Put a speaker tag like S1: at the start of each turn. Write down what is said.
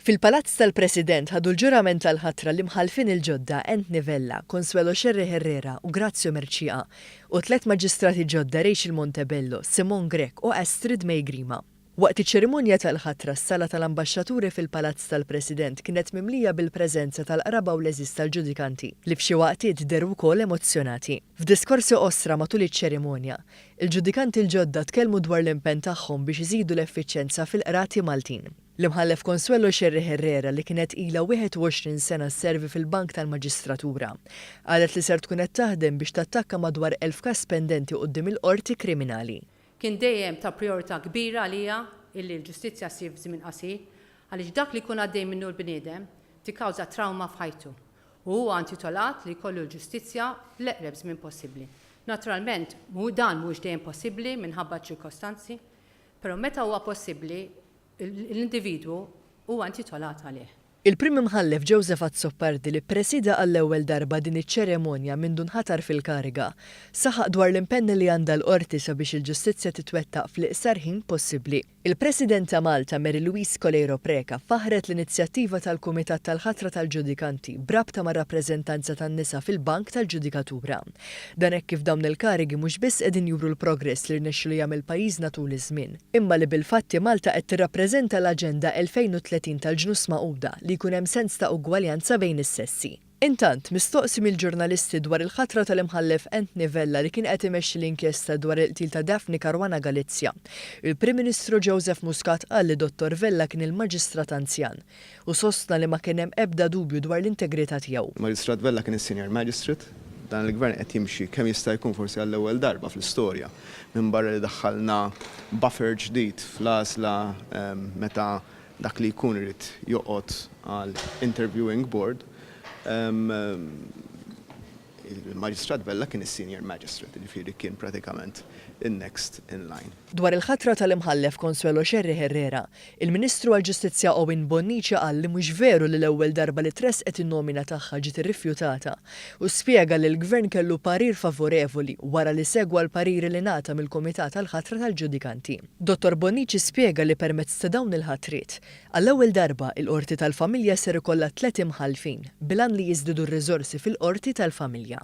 S1: Fil-Palazz tal-President ħadu l-ġurament tal-ħatra l-Imħallfin il-ġodda Anthony Vella, Consuelo Scerri Herrera u Grazio Mercieca u tliet Maġistrati ġodda Rachel Montebello, Simone Grech u Astrid May Grima. Waqt iċ-ċerimonja tal-ħatra s-sala tal-Ambaxxaturi fil-Palazz tal-President kienet mimlija bil-preżenza tal-qraba u l-għeżież tal-ġudikanti li f'xi waqtiet dehru wkoll emozzjonati. F'diskorsi qosra matul iċ-ċerimonja, il-ġudikanti l-ġodda tkellmu dwar l-impenn tagħhom biex iżidu l-effiċjenza fil-qrati Maltin. L-Imħallef Consuelo Scerri Herrera li kienet ilha 21 sena sservi fil-bank tal-Maġistratura, qalet li ser tkun qed taħdem biex tattakka madwar 1,000 każ pendenti quddiem il-Qorti Kriminali.
S2: Kien dejjem ta' prijorità kbira għalija illi l-ġustizzja ssir f'żmien qasir għaliex dak li jkun għaddej minnu l-bniedem tikkawża trawma f'ħajtu u huwa intitolat li jkollu l-ġustizzja fl-eqreb żmien possibbli. Naturalment dan mhuwiex dejjem possibbli minħabba ċ-ċirkostanzi, però meta huwa possibbli l-individwu huwa intitolat għalih.
S1: Il-Prim Imħallef Joseph Azzopardi li ppresieda għall-ewwel darba din iċ-ċeremonja mindu nħatar fil-kariga, saħaq dwar l-impenn li għandha l-Qorti sabiex il-ġustizzja titwettaq fl-iqsar ħin possibbli. Il-President ta' Malta Mary Louise Coleiro Preca faħħret l-inizjattiva tal-Kumitat tal-Ħatra tal-Ġudikanti b'rabta mar-rappreżentanza tan-nisa fil-bank tal-ġudikatura. Dan hekk kif dawn il-karigi mhux biss qegħdin juru l-progress li rnexxielu jagħmel pajjiżna tul iż-żmien, imma li bil-fatti Malta qed tirrappreżenta l-Aġenda 2030 tal-Ġnus Magħquda li jkun hemm sens ta' ugwaljanza bejn is-sessi. Intant, mistoqsi mill-ġurnalisti dwar il-ħatra tal-Imħallef Anthony Vella li kien qed imexxi l-inkjesta dwar il-qtil ta' Daphne Caruana Galizia, il-Prim Ministru Joseph Muscat qal li Dottor Vella kien il-Maġistrat anzjan u sostna li ma kien hemm ebda dubju dwar l-integrità tiegħu.
S3: Maġistrat Vella kien is-Senior Magistrate. Dan il-Gvern qed jimxi kemm jista' jkun forsi għall-ewwel darba fl-istorja, minbarra li daħħalna buffer ġdid fl-għażla meta dak li jkun irid joqgħod għal interviewing board, Il-Maġistrat Vella kien is-Senior Magistrate, jiġifieri kien pratikament in-next in line.
S1: Dwar il-ħatra tal-Imħallef Consuelo Scerri Herrera, il-Ministru għall-Ġustizzja Owen Bonnici qal li mhux veru li l-ewwel darba li tressqet in-nomina tagħha ġiet irrifjutata u spjega li l-Gvern kellu parir favorevoli wara li segwa l-pariri li ngħata mill-Kumitat għall-Ħatra tal-Ġudikanti. Dottor Bonnici spjega li permezz ta' dawn il-ħatriet, Għall-ewwel darba, il-Qorti tal-Familja ser ikollha tliet imħallfin, bil-għan li jiżdiedu r-riżorsi fil-Qorti tal-Familja.